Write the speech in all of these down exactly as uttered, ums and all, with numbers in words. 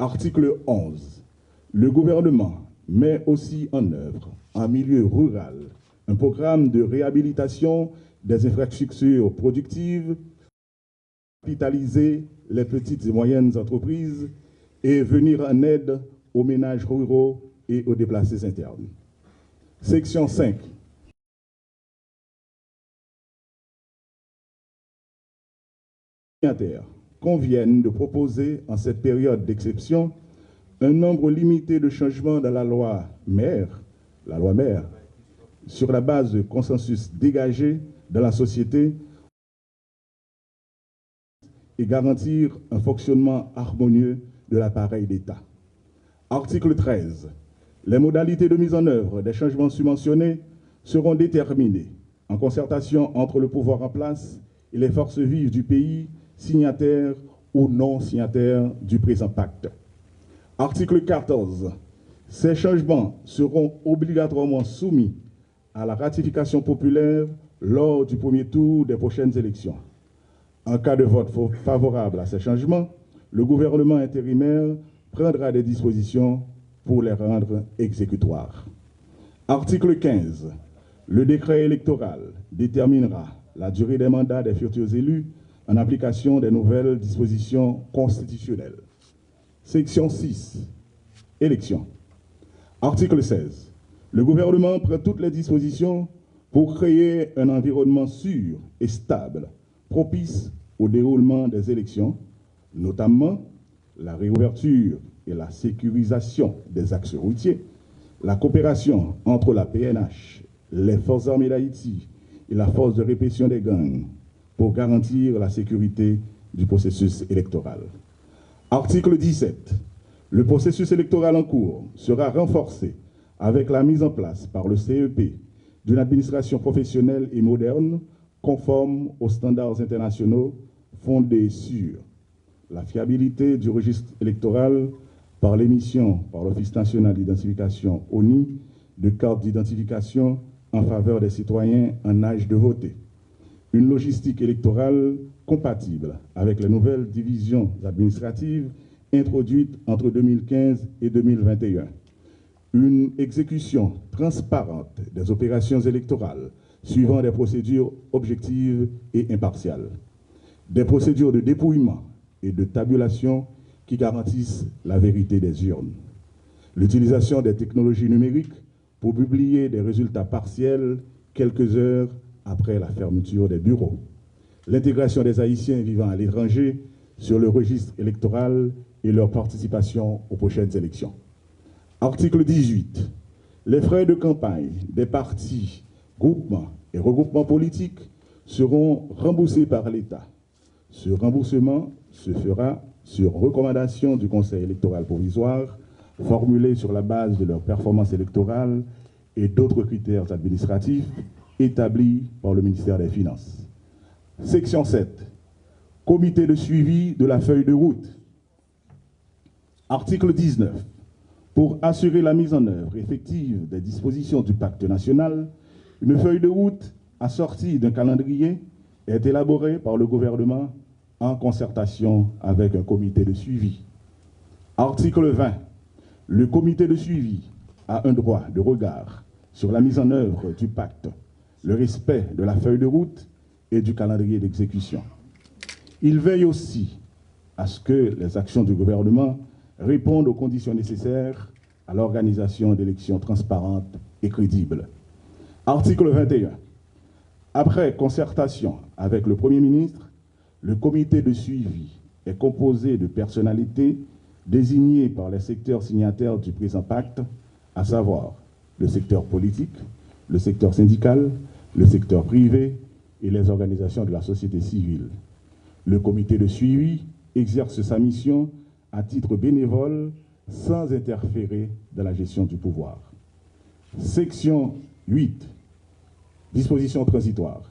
Article onze. Le gouvernement met aussi en œuvre, en milieu rural, un programme de réhabilitation des infrastructures productives, capitaliser les petites et moyennes entreprises et venir en aide aux ménages ruraux et aux déplacés internes. Section cinq. Signataires conviennent de proposer en cette période d'exception un nombre limité de changements dans la loi mère, la loi mère, sur la base de consensus dégagé dans la société et garantir un fonctionnement harmonieux de l'appareil d'État. Article treize. Les modalités de mise en œuvre des changements subventionnés seront déterminés en concertation entre le pouvoir en place et les forces vives du pays, signataires ou non signataires du présent pacte. Article quatorze. Ces changements seront obligatoirement soumis à la ratification populaire lors du premier tour des prochaines élections. En cas de vote fa-, favorable à ces changements, le gouvernement intérimaire prendra des dispositions pour les rendre exécutoires. Article quinze. Le décret électoral déterminera la durée des mandats des futurs élus en application des nouvelles dispositions constitutionnelles. Section six. Élection. Article seize. Le gouvernement prend toutes les dispositions pour créer un environnement sûr et stable, propice au déroulement des élections, notamment la réouverture et la sécurisation des axes routiers, la coopération entre la P N H, les Forces armées d'Haïti et la Force de répression des gangs pour garantir la sécurité du processus électoral. Article dix-sept. Le processus électoral en cours sera renforcé avec la mise en place par le C E P d'une administration professionnelle et moderne conforme aux standards internationaux fondés sur la fiabilité du registre électoral par l'émission par l'Office national d'identification, O N I, de cartes d'identification en faveur des citoyens en âge de voter. Une logistique électorale compatible avec les nouvelles divisions administratives introduites entre deux mille quinze et deux mille vingt et un. Une exécution transparente des opérations électorales suivant des procédures objectives et impartiales. Des procédures de dépouillement et de tabulation qui garantissent la vérité des urnes. L'utilisation des technologies numériques pour publier des résultats partiels quelques heures après la fermeture des bureaux. L'intégration des Haïtiens vivant à l'étranger sur le registre électoral et leur participation aux prochaines élections. Article dix-huit. Les frais de campagne des partis, groupements et regroupements politiques seront remboursés par l'État. Ce remboursement se fera sur recommandation du Conseil électoral provisoire, formulée sur la base de leur performance électorale et d'autres critères administratifs établis par le ministère des Finances. Section sept. Comité de suivi de la feuille de route. Article dix-neuf. Pour assurer la mise en œuvre effective des dispositions du pacte national, une feuille de route assortie d'un calendrier est élaborée par le gouvernement en concertation avec un comité de suivi. Article vingt. Le comité de suivi a un droit de regard sur la mise en œuvre du pacte, le respect de la feuille de route et du calendrier d'exécution. Il veille aussi à ce que les actions du gouvernement répondent aux conditions nécessaires à l'organisation d'élections transparentes et crédibles. Article vingt et un. Après concertation avec le Premier ministre, le comité de suivi est composé de personnalités désignées par les secteurs signataires du présent pacte, à savoir le secteur politique, le secteur syndical, le secteur privé et les organisations de la société civile. Le comité de suivi exerce sa mission à titre bénévole sans interférer dans la gestion du pouvoir. Section huit. Dispositions transitoires.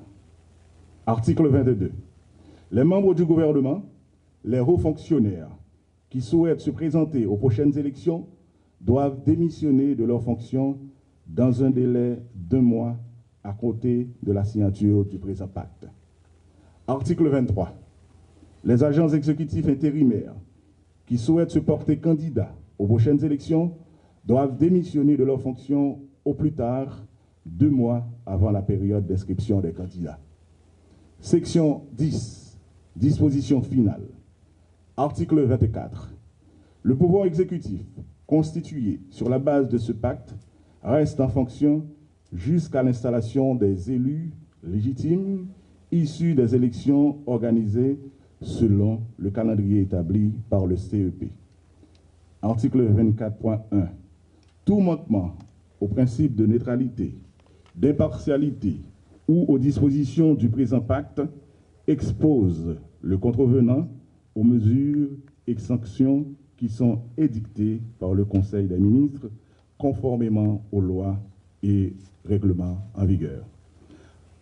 Article vingt-deux. Les membres du gouvernement, les hauts fonctionnaires qui souhaitent se présenter aux prochaines élections doivent démissionner de leurs fonctions dans un délai d'un mois à compter de la signature du présent pacte. Article vingt-trois. Les agents exécutifs intérimaires qui souhaitent se porter candidats aux prochaines élections doivent démissionner de leurs fonctions au plus tard deux mois avant la période d'inscription des candidats. Section dix. Disposition finale. Article vingt-quatre. Le pouvoir exécutif, constitué sur la base de ce pacte, reste en fonction jusqu'à l'installation des élus légitimes issus des élections organisées selon le calendrier établi par le C E P. Article vingt-quatre point un. Tout manquement au principe de neutralité, d'impartialité ou aux dispositions du présent pacte expose le contrevenant aux mesures et sanctions qui sont édictées par le Conseil des ministres conformément aux lois et règlements en vigueur.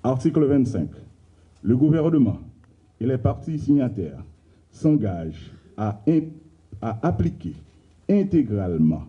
Article vingt-cinq. Le gouvernement et les parties signataires s'engagent à, in- à appliquer intégralement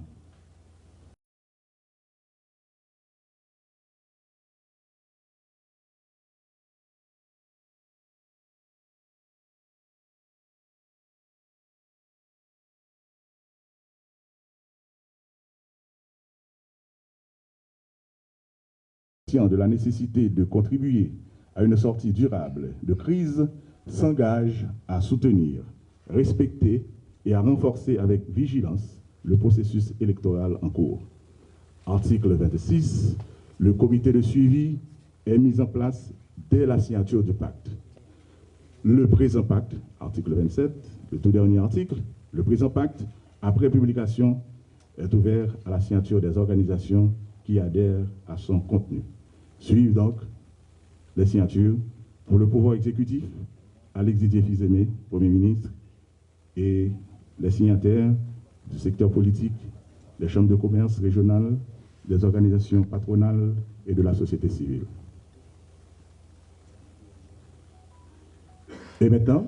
conscient de la nécessité de contribuer à une sortie durable de crise, s'engage à soutenir, respecter et à renforcer avec vigilance le processus électoral en cours. Article vingt-six. Le comité de suivi est mis en place dès la signature du pacte. Le présent pacte, article vingt-sept, le tout dernier article, le présent pacte, après publication, est ouvert à la signature des organisations qui adhèrent à son contenu. Suivent donc les signatures pour le pouvoir exécutif, Alex Didier Fils-Aimé, Premier ministre, et les signataires du secteur politique, des chambres de commerce régionales, des organisations patronales et de la société civile. Et maintenant,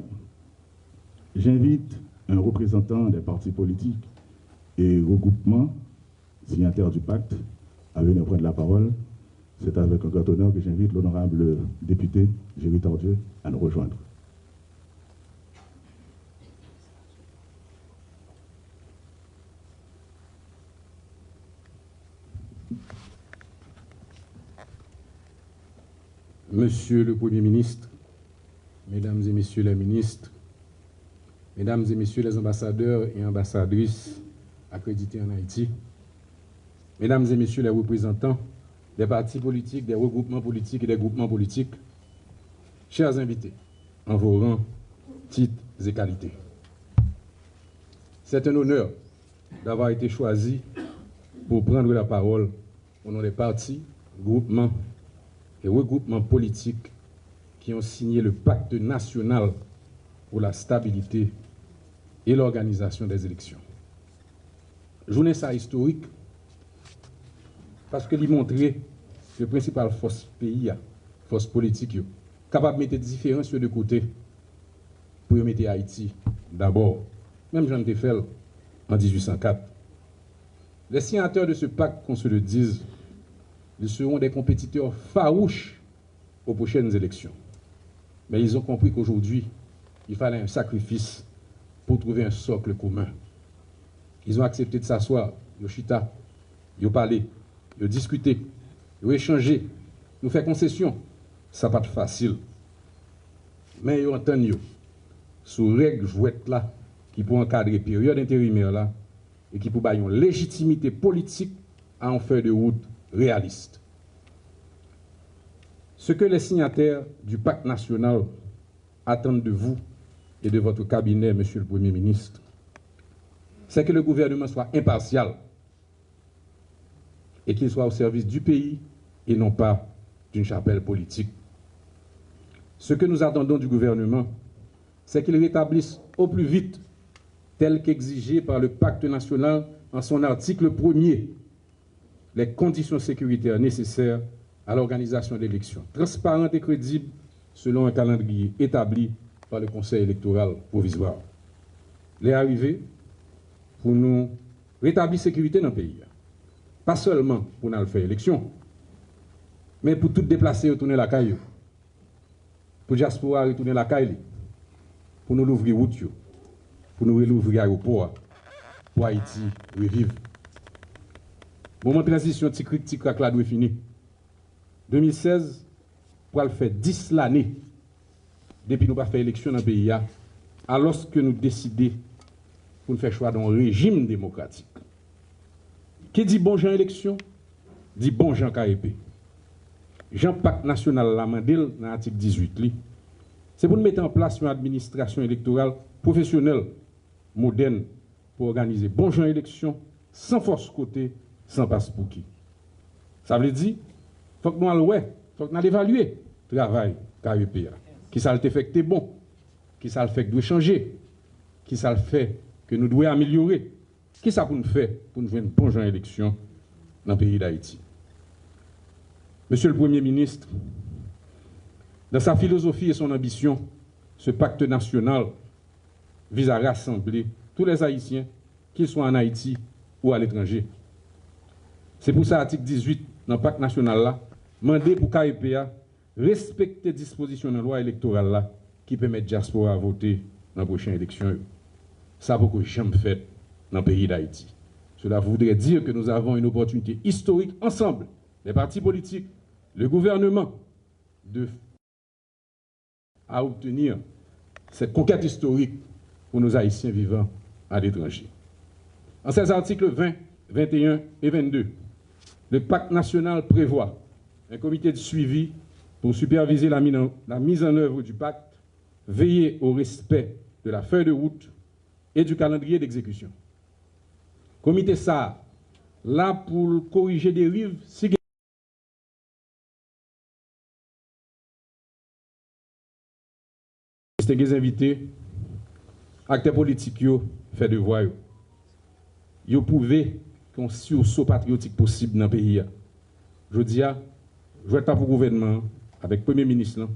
j'invite un représentant des partis politiques et regroupements signataires du pacte à venir prendre la parole. C'est avec un grand honneur que j'invite l'honorable député Jerry Tardieu à nous rejoindre. Monsieur le Premier ministre, Mesdames et Messieurs les ministres, Mesdames et Messieurs les ambassadeurs et ambassadrices accrédités en Haïti, Mesdames et Messieurs les représentants des partis politiques, des regroupements politiques et des groupements politiques, chers invités, en vos rangs, titres et qualités. C'est un honneur d'avoir été choisi pour prendre la parole au nom des partis, groupements et regroupements politiques qui ont signé le pacte national pour la stabilité et l'organisation des élections. Jounen sa istorik paske li montre ke prensipal fòs peyi a, fòs politik yo, kapab mete diferans yo de kote pou yo mete Ayiti dabò, menm jan n te fè l an dizuit san kat. Les signataires de ce pacte, qu'on se le dise, ils seront des compétiteurs farouches aux prochaines élections. Mais ils ont compris qu'aujourd'hui, il fallait un sacrifice pour trouver un socle commun. Ils ont accepté de s'asseoir, yo chita, yo pale, yo diskite, yo echanje, yo fè konsesyon. Sa pa t fasil. Men yo antann yo sou règ jwèt la ki pou ankadre peryòd enterimè la e ki pou bay yon lejitimite politik a yon fèy de wout reyalis. Ce que les signataires du pacte national attendent de vous et de votre cabinet, Monsieur le Premier ministre, c'est que le gouvernement soit impartial et qu'il soit au service du pays et non pas d'une chapelle politique. Ce que nous attendons du gouvernement, c'est qu'il rétablisse au plus vite, tel qu'exigé par le pacte national en son article premier, les conditions sécuritaires nécessaires à l'organisation d'élections transparentes et crédibles selon un calendrier établi par le Conseil électoral provisoire. Lè a rive pou nou retabli sekirite nan peyi a. Pa sèlman pou n al fè eleksyon, men pou tout deplase yo tounen lakay yo. Pou dyaspora a retounen lakay li. Pou nou louvri wout yo. Pou nou relouvri ayewopò a, pou Ayiti reviv. Moman tranzisyon ti krik ti krak la dwe fini. De mil sèz pral fè dis lane depi nou pa fè eleksyon nan peyi a, alòske nou deside pou n fè chwa nan yon rejim demokratik. Ki di bon jan eleksyon, di bon jan K E P. Jan Pak Nasyonal la mande l nan atik dizuit li, se pou n mete an plas yon administrasyon elektoral pwofesyonèl, modèn, pou òganize bon jan eleksyon, san fòs kote, san paspouki. Sa vle di, fòk nou al wè, fòk n al evalye travay K E P a. Kisa l te fè k te bon? Kisa l fè k dwe chanje? Kisa l fè ke nou dwe amelyore? Kisa pou n fè pou n jwenn bon jan eleksyon nan peyi Dayiti? Monsieur le Premier ministre, dans sa philosophie et son ambition, ce pacte national vise à rassembler tous les Haïtiens, qu'ils soient en Haïti ou à l'étranger. Se pou sa atik dizuit nan Pak Nasyonal la mande pou K E P a respekte dispozisyon nan lwa elektoral la ki pèmèt dyaspora a vote nan pwochen eleksyon yo. Sa poko janm fèt nan peyi Dayiti. Cela voudrait dire que nous avons une opportunité historique ensemble, les partis politiques, le gouvernement, de à obtenir cette conquête historique pour nos Haïtiens vivant à l'étranger. En ses articles vingt, vingt et un et vingt-deux, le pacte national prévoit un comité de suivi pour superviser la, min- la mise en œuvre du pacte, veiller au respect de la feuille de route et du calendrier d'exécution. Komite sa a la pou l korije deriv si gen Distenge envite, aktè politik yo fè devwa yo. Yo pwouve ke yon siwso patriyotik posib nan peyi a. Jodi a, jwèt la pou gouvènman an avèk premye minis lan,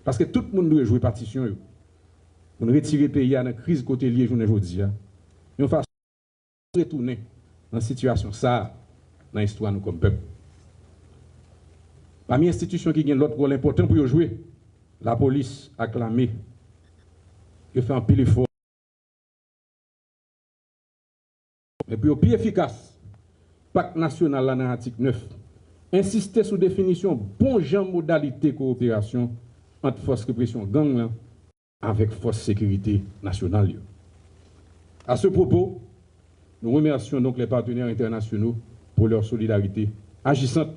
paske tout moun dwe jwe patisyon yo pou n retire peyi a nan kriz kote l ye jounen jodi a, yon fason retounen nan sitiyasyon sa a nan istwa nou kòm pèp. Pami enstitisyon ki gen lòt wòl enpòtan pou yo jwe, lapolis ak lame, yo fè anpil efò. Men pou yo pi efikas, Pak Nasyonal la nan atik nèf ensiste sou definisyon bon jan modalite kowoperasyon ant fòs represyon gang lan avèk fòs sekirite nasyonal yo. À ce propos, nous remercions donc les partenaires internationaux pour leur solidarité agissante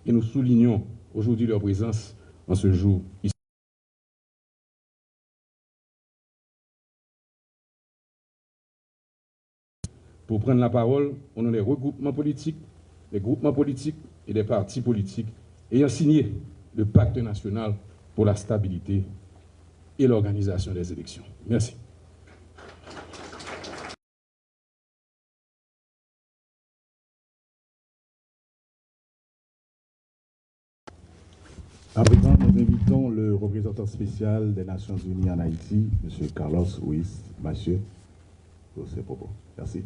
et nous soulignons aujourd'hui leur présence en ce jour ici. Pour prendre la parole au nom des regroupements politiques, des groupements politiques et des partis politiques ayant signé le Pacte national pour la stabilité et l'organisation des élections. Merci. À présent, nous invitons le représentant spécial des Nations Unies en Haïti, monsieur Carlos Ruiz Massieu, pour ses propos. Merci.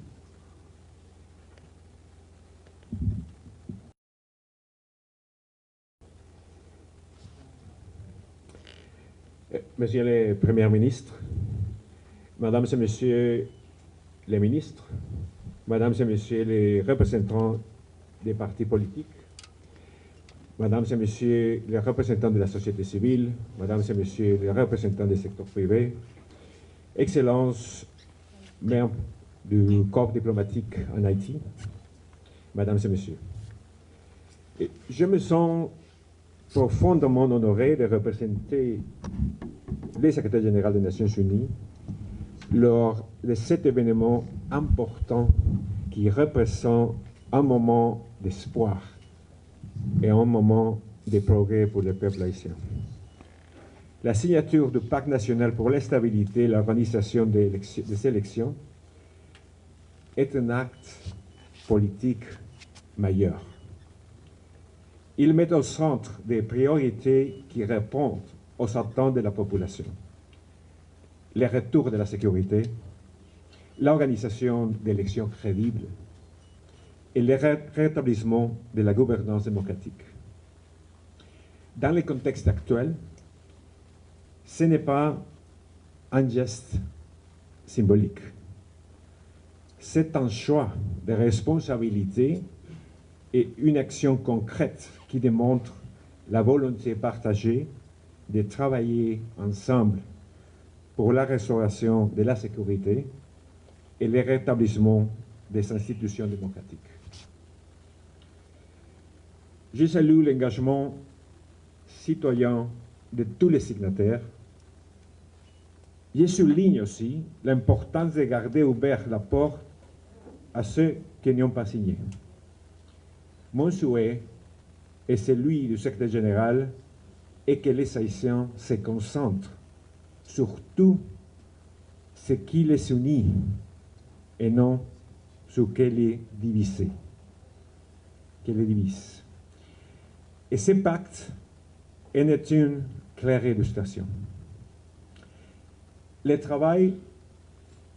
Messieurs les premiers ministres, Mesdames et Messieurs les ministres, Mesdames et Messieurs les représentants des partis politiques, Mesdames et Messieurs les représentants de la société civile, Mesdames et Messieurs les représentants des secteurs privés, Excellences, membres du corps diplomatique en Haïti, Mesdames et Messieurs, je me sens profondément honoré de représenter le secrétaire général des Nations Unies lors de cet événement important qui représente un moment d'espoir et un moment de progrès pour le peuple haïtien. La signature du Pacte national pour la stabilité et l'organisation des élections, des élections est un acte politique majeur. Il met au centre des priorités qui répondent aux attentes de la population, le retour de la sécurité, l'organisation d'élections crédibles et le ré- rétablissement de la gouvernance démocratique. Dans le contexte actuel, ce n'est pas un geste symbolique. C'est un choix de responsabilité et une action concrète qui démontre la volonté partagée de travailler ensemble pour la restauration de la sécurité et le rétablissement des institutions démocratiques. Je salue l'engagement citoyen de tous les signataires. Je souligne aussi l'importance de garder ouverte la porte à ceux qui n'ont pas signé. Mon souhait et celui du secrétaire général est que les Haïtiens se concentrent sur tout ce qui les unit et non ce qui les divise. Que les divise. Et ce pacte en est une claire illustration. Le travail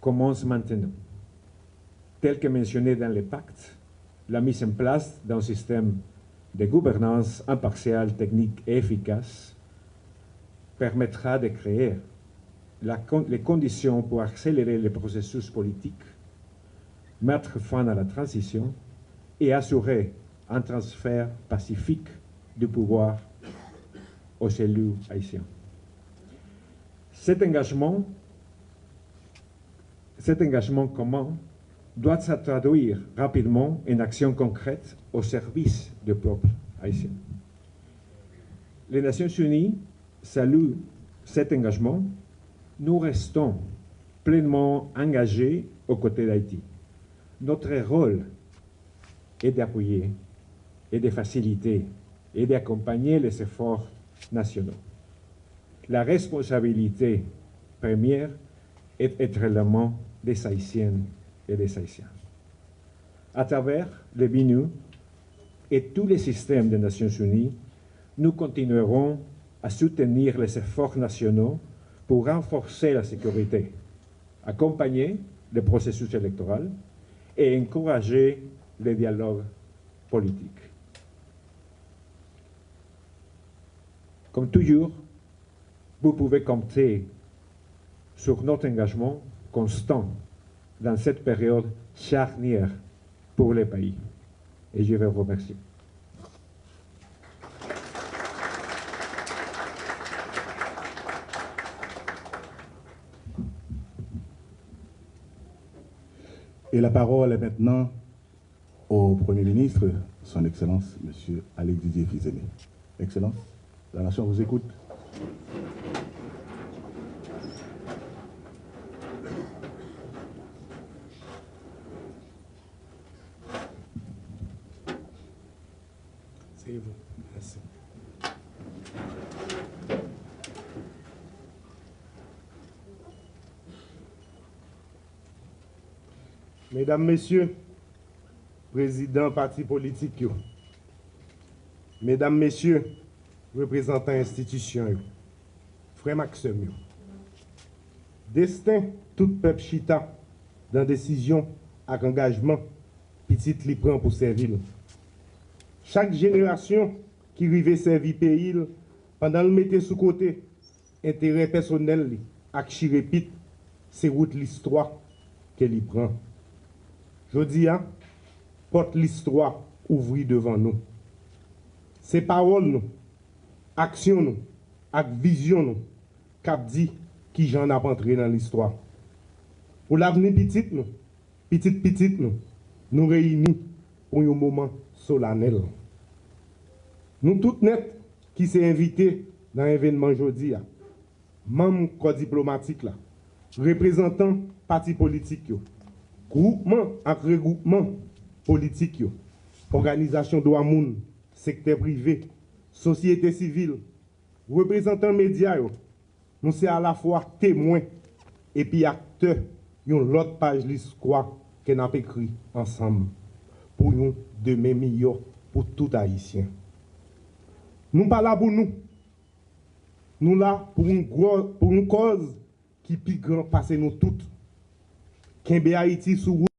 commence maintenant. Tel que mentionné dans le pacte, la mise en place d'un système de gouvernance impartiale, technique et efficace permettra de créer la con- les conditions pour accélérer le processus politique, mettre fin à la transition et assurer un transfert pacifique du pouvoir aux élus haïtiens. Cet engagement Cet engagement commun doit se traduire rapidement en actions concrètes au service du peuple haïtien. Les Nations Unies saluent cet engagement. Nous restons pleinement engagés aux côtés d'Haïti. Notre rôle est d'appuyer et de faciliter et d'accompagner les efforts nationaux. La responsabilité première est étranglement des Haïtiennes et des Haïtiens. À travers le BINUH et tous les systèmes des Nations Unies, nous continuerons à soutenir les efforts nationaux pour renforcer la sécurité, accompagner le processus électoral et encourager le dialogue politique. Comme toujours, vous pouvez compter sur notre engagement constant dans cette période charnière pour le pays. Et je vous remercie. Et la parole est maintenant au Premier ministre, Son Excellence, Monsieur Alex Didier Fils-Aimé. Excellence, la nation vous écoute. C'est vous. Merci. Medam, mesye, prezidan pati politik yo, medam, mesye, reprezantan enstitisyon yo, frè m ak sè m yo, desten tout pèp chita nan desizyon ak angajman pitit li pran pou sèvi l. Chak jenerasyon ki rive sèvi peyi l pandan l mete sou kote enterè pèsonèl li ak chire pit, se wout listwa ke li pran. Jodi a, pòt listwa ouvri devan nou. Se pawòl nou, aksyon nou ak vizyon nou k ap di kijan n ap antre nan listwa. Pou lavni pitit nou, pitit pitit nou, nou reyini pou yon moman solanèl. Nou tout nèt ki se envite nan evènman jodi a, manm kò diplomatik la, reprezantan pati politik yo, gwoupman ak regwoupman politik yo, òganizasyon dwa moun, sektè prive, sosyete sivil, reprezantan medya yo, nou se alafwa temwen epi aktè yon lòt paj listwa ke n ap ekri ansanm pou yon demen miyò pou tout Ayisyen. Nou pa la pou nou. Nou la pou yon gwo, pou yon kòz ki pi gran pase nou tout. Kenbe Ayiti sou wout.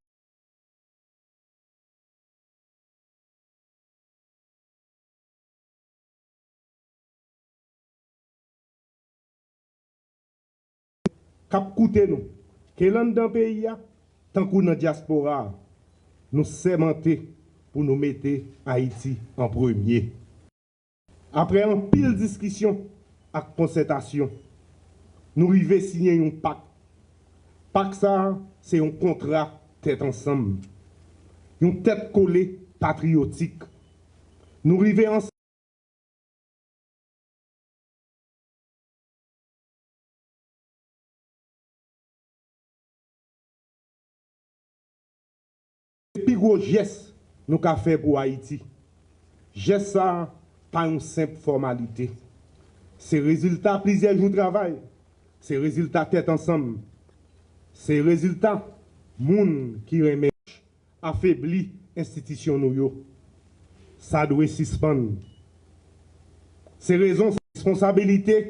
K ap koute nou, Ke l anndan peyi a, tankou nan dyaspora a, nou sèmante pou nou mete Ayiti an premye. Apre anpil diskisyon ak konsètasyon, nou rive siyen yon pak. Pak sa a se yon kontra tèt ansanm, yon tèt kole patriyotik. Nou rive ansanm Se pi gwo jès nou ka fè pou Ayiti. Jès sa a pa yon senp fòmalite. Se rezilta plizyè jou travay. Se rezilta tèt ansanm. Se rezilta moun ki renmen afebli enstitisyon nou yo. Sa dwe sispann. Se rezon, se responsabilite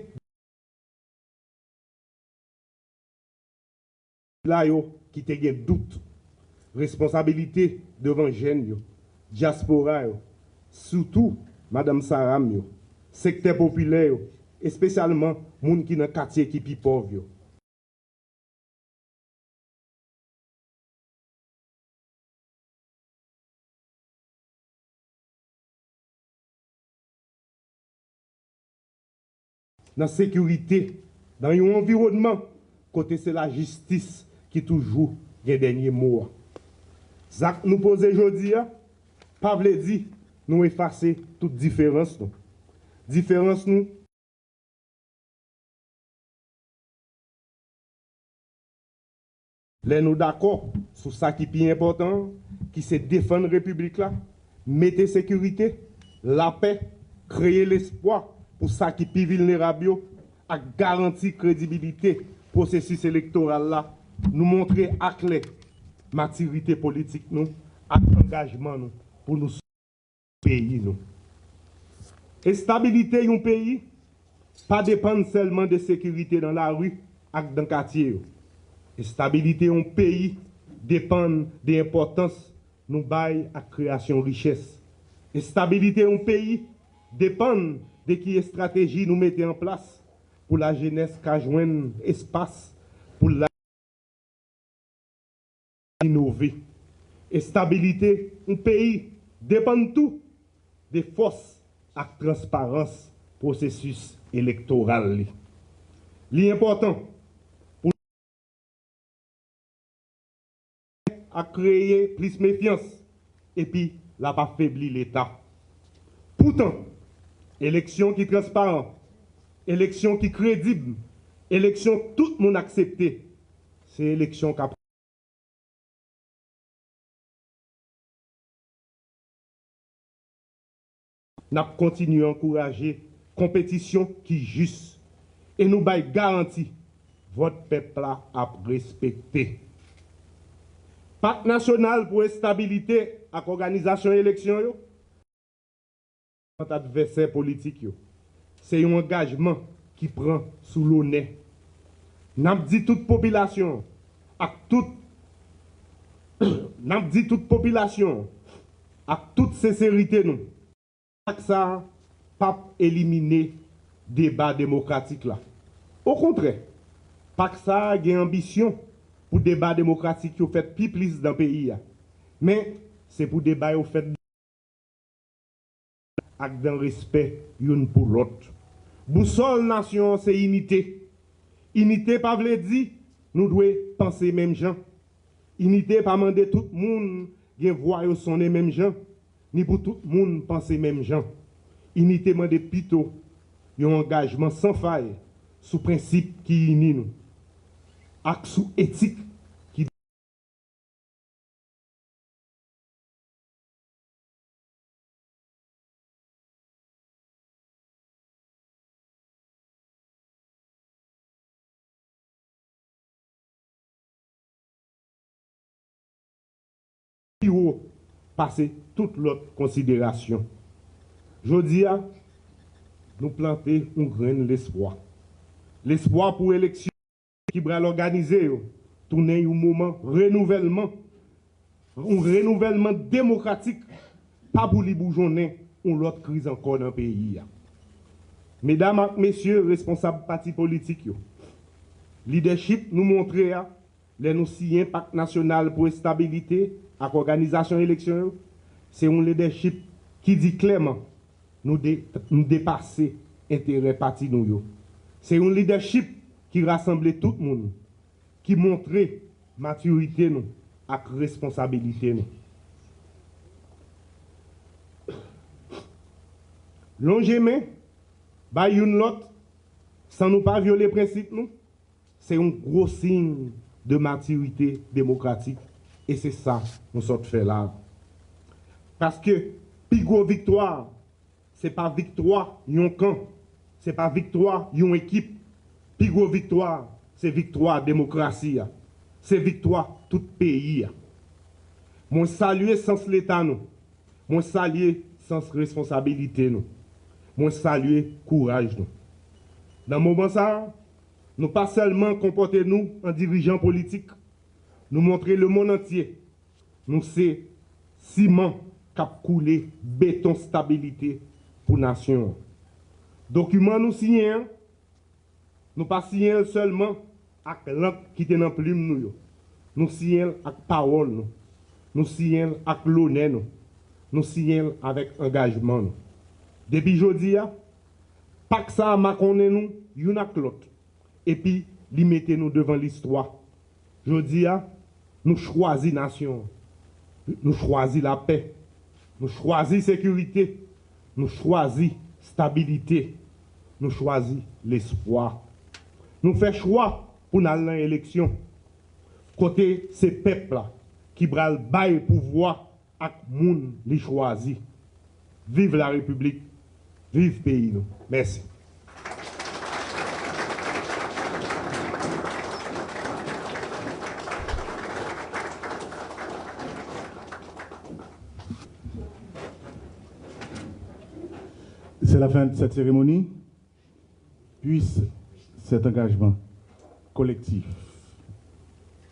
la yo ki te gen dout, responsabilite devan jèn yo, dyaspora yo, sitou madanm Sara m yo, sektè popilè yo, espesyalman moun ki nan katye ki pi pòv yo. Nan sekirite, nan yon anviwònman kote se lajistis ki toujou gen dènye mo a. Zak nou poze jodi a pa vle di nou efase tout diferans nou. Diferans nou Lè nou dakò sou sa ki pi enpòtan an, ki se defann Repiblik la, mete sekirite, lapè, kreye lespwa pou sa ki pi vilnerab yo, ak garanti kredibilite pwosesis elektoral la, nou montre aklè matirite politik nou ak angajman nou pou nou peyi nou. Estabilite yon peyi pa depann sèlman de sekirite nan lari ak nan katye yo. Estabilite yon peyi depann de enpòtans nou bay ak kreyasyon richès. Estabilite yon peyi depann de ki estrateji nou mete an plas pou lajenès ka jwenn espas pou l inove. Estabilite yon peyi depann tou de fòs ak transparans pwosesis elektoral li. Li enpòtan pou ak kreye plis mefyans, epi l ap afebli Leta. Poutan, eleksyon ki transparan, eleksyon ki kredib, eleksyon tout moun aksepte, se eleksyon k ap N ap kontinye ankouraje konpetisyon ki jis e nou bay garanti vòt pèp la ap respekte. Pak Nasyonal pou Estabilite ak Òganizasyon Eleksyon yo, kont advèsè politik yo. Se yon angajman ki pran sou lonè. N ap di tout popilasyon an ak tout, n ap di tout popilasyon an ak tout senserite nou, pak sa a p ap elimine deba demokratik la. Okontrè, pak sa a gen anbisyon pou deba demokratik yo fèt pi plis nan peyi a. Men, se pou deba yo fèt ak nan respè youn pou lòt. Bousòl nasyon an se inite. Inite pa vle di nou dwe panse menm jan. Inite pa mande tout moun gen vwa yo sonnen menm jan, ni pou tout moun panse menm jan. Inite mande pito yon angajman san fay sou prensip ki ini nou, ak sou etik ki pi wo pase tout lòt konsiderasyon. Jodi a, nou plante yon grenn lespwa. Lespwa pou eleksyon ki pral òganize yo tounen yon moman renouvèlman, yon renouvèlman demokratik, pa pou li boujonnen yon lòt kriz ankò nan peyi a. Medam ak mesye responsab pati politik yo, lidèchip nou montre a lè nou siyen Pak Nasyonal pou Estabilite ak òganizasyon eleksyon yo, se yon lidèchip ki di klèman nou de, nou depase enterè pati nou yo. Se yon lidèchip ki rasanble tout moun, ki montre matirite nou ak responsabilite nou. Lonje men, bay youn lòt, san nou pa vyole prensip nou, se yon gwo siy de matirite demokratik, e se sa nou sot fè la. Paske pi gwo viktwa, se pa viktwa yon kan, se pa viktwa yon ekip. Pi gwo viktwa, se viktwa demokrasi a, se viktwa tout peyi a. Mwen salye sans Leta nou, mwen salye sans responsabilite nou, mwen salye kouraj nou. Nan moman sa a, nou pa sèlman konpòte nou an dirijan politik, nou montre lemonn antye nou se siman k ap koule beton stabilite pou nasyon an. Dokiman nou siyen an, nou pa siyen l sèlman ak lank ki te nan plim nou yo. Nou siyen l ak pawòl nou. Nou siyen l ak lonè nou. Nou siyen l avèk angajman nou. Depi jodi a, pak sa a makonnen nou youn ak lòt, epi li mete nou devan listwa. Jodi a, nou chwazi nasyon an. Nou chwazi lapè. Nou chwazi sekirite. Nou chwazi stabilite. Nou chwazi lespwa. Nou fè chwa pou n al nan eleksyon, kote se pèp la ki pral bay pouvwa ak moun li chwazi. Viv la Repiblik, viv peyi nou. Mèsi. C'est la fin de cette cérémonie. Puisse cet engagement collectif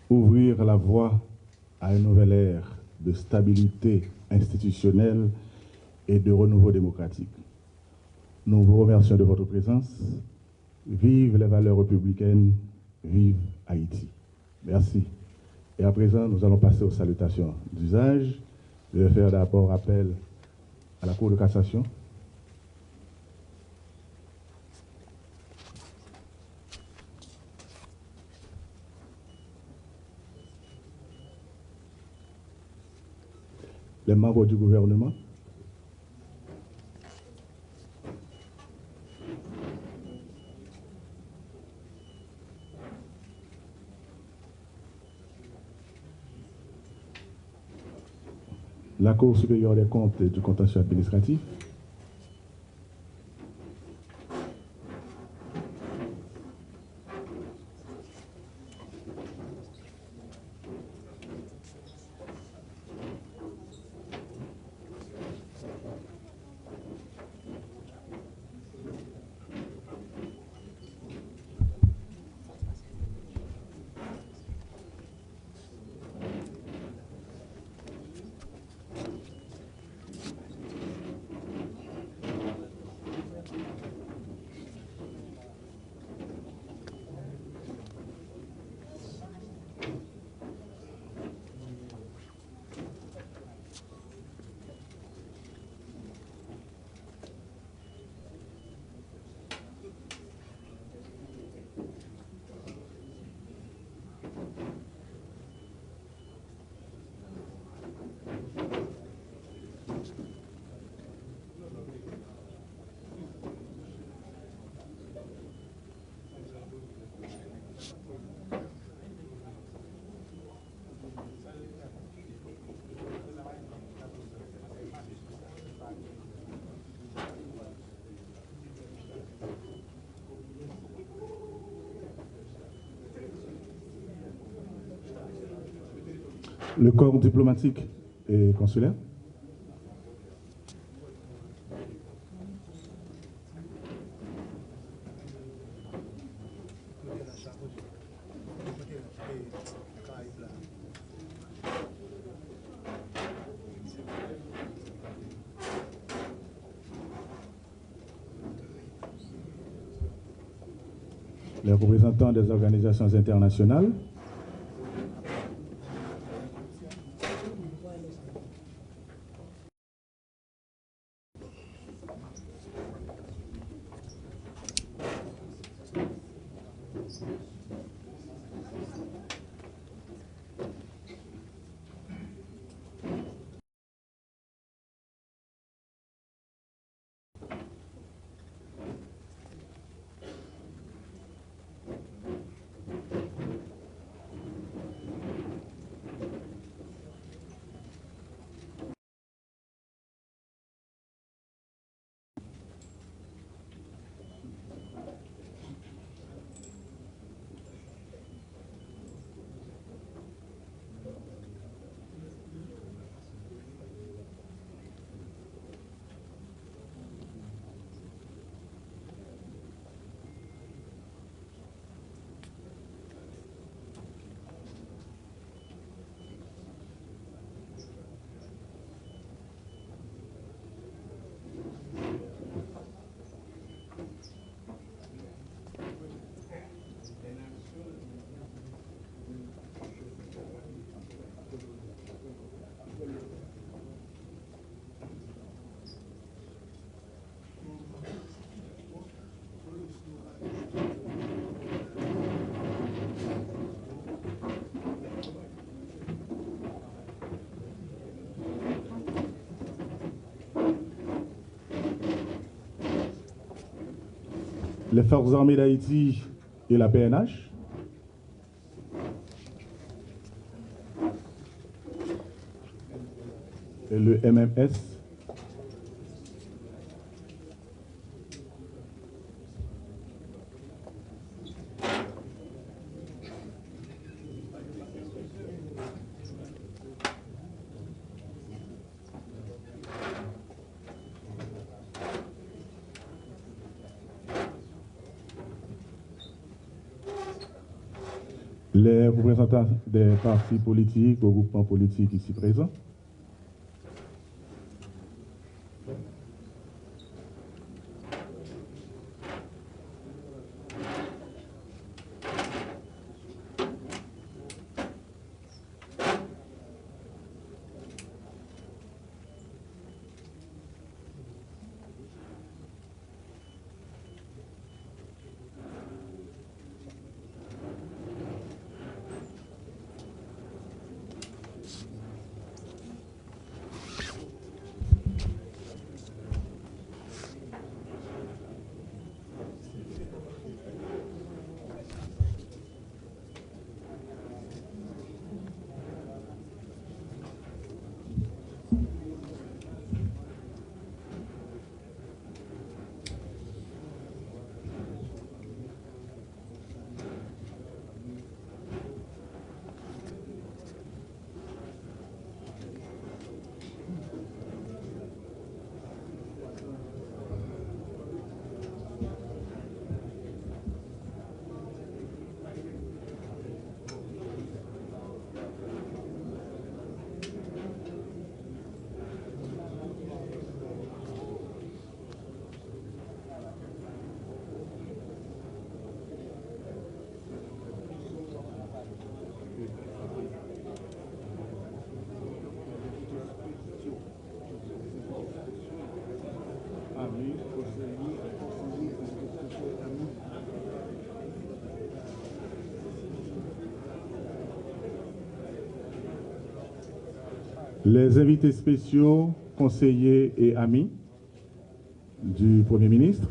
ouvrir la voie à une nouvelle ère de stabilité institutionnelle et de renouveau démocratique. Nous vous remercions de votre présence. Vive les valeurs républicaines, vive Haïti. Merci. Et à présent, nous allons passer aux salutations d'usage. Je vais faire d'abord appel à la Cour de cassation. Les membres du gouvernement. La Cour supérieure des comptes et du contentieux administratif. Le corps diplomatique et consulaire. Les représentants des organisations internationales. Les Forces Armées d'Haïti et la P N H et le M M S. Les représentants des partis politiques, regroupements politiques ici présents. Les invités spéciaux, conseillers et amis du Premier ministre.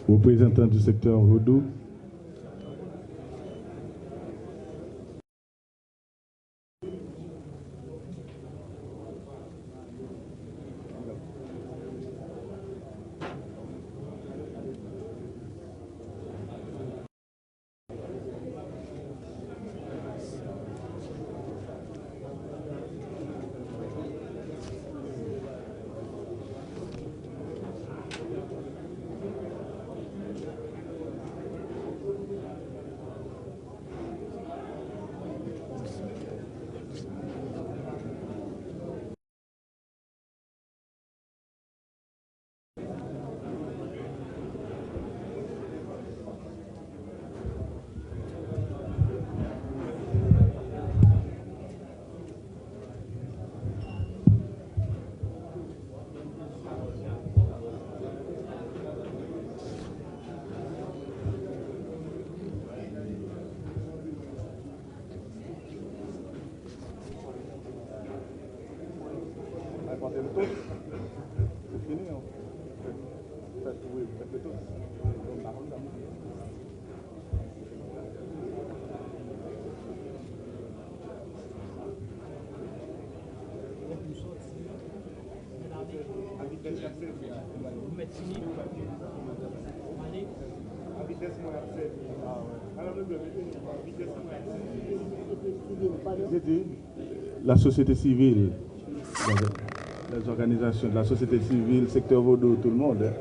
Reprezantan di sektè vodou. Lasosyete sivil, les organisations de la société civile, secteur vodou, tout le monde, hein.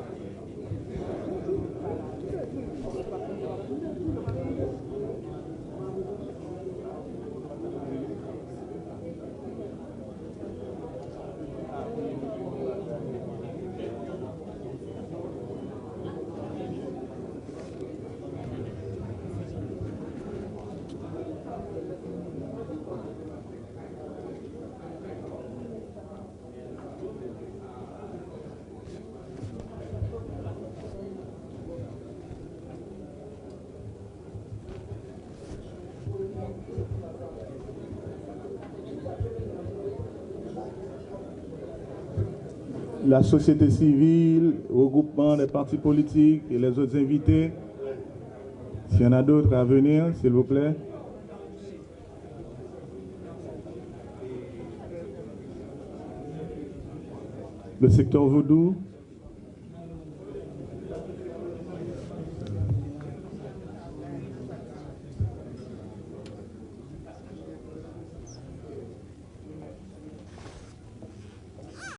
La société civile, regroupement des partis politiques et les autres invités. S'il y en a d'autres à venir, s'il vous plaît. Le secteur vodou.